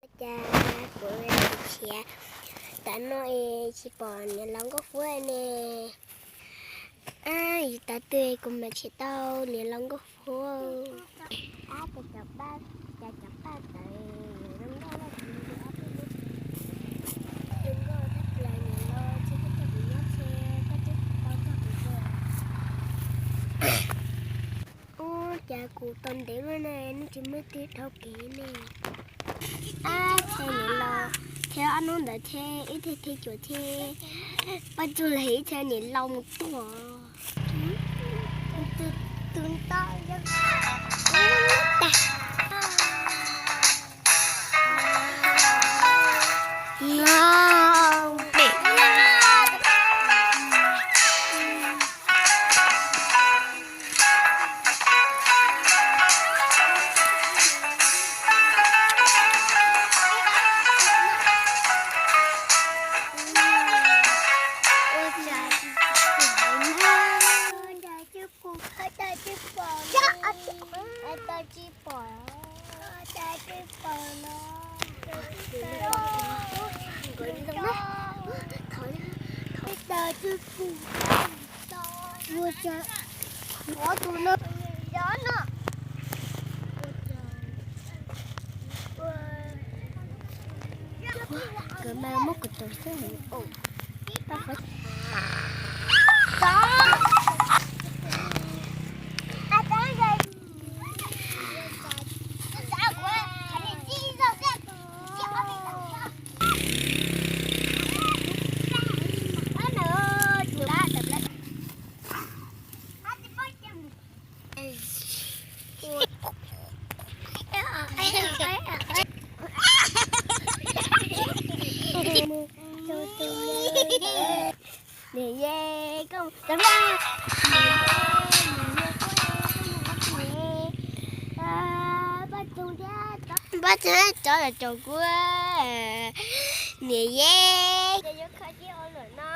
Cas kuv khiav tas no es tsis pom niam laus Nkauj Fuab ne. Yus tav twg kuv mam nrhiav tau niam laus Nkauj Fuab. Ab, cov paj tawv zoo nkauj, zoo nkauj tshaj plaws niam laus, tsis pub coj kuv nyob ces koj twb tau coj kuv ze. Ub, cas kuv tau ntev lawm ne, nej tsis muaj leej twg dhau kev ne. Ab, ces niam laus, ces ob hnub ntawd ces ib teg teg cuam ces Paj Txoos Hle ib txhia niam laus mus tuaj. Tus ntawd yog Nkawd mas muab kuv tus xwb. Niam Ye, koj, Paj Txoos thiab cov los caum kuv. Niam Ye, yuav kho ib ua lawm no.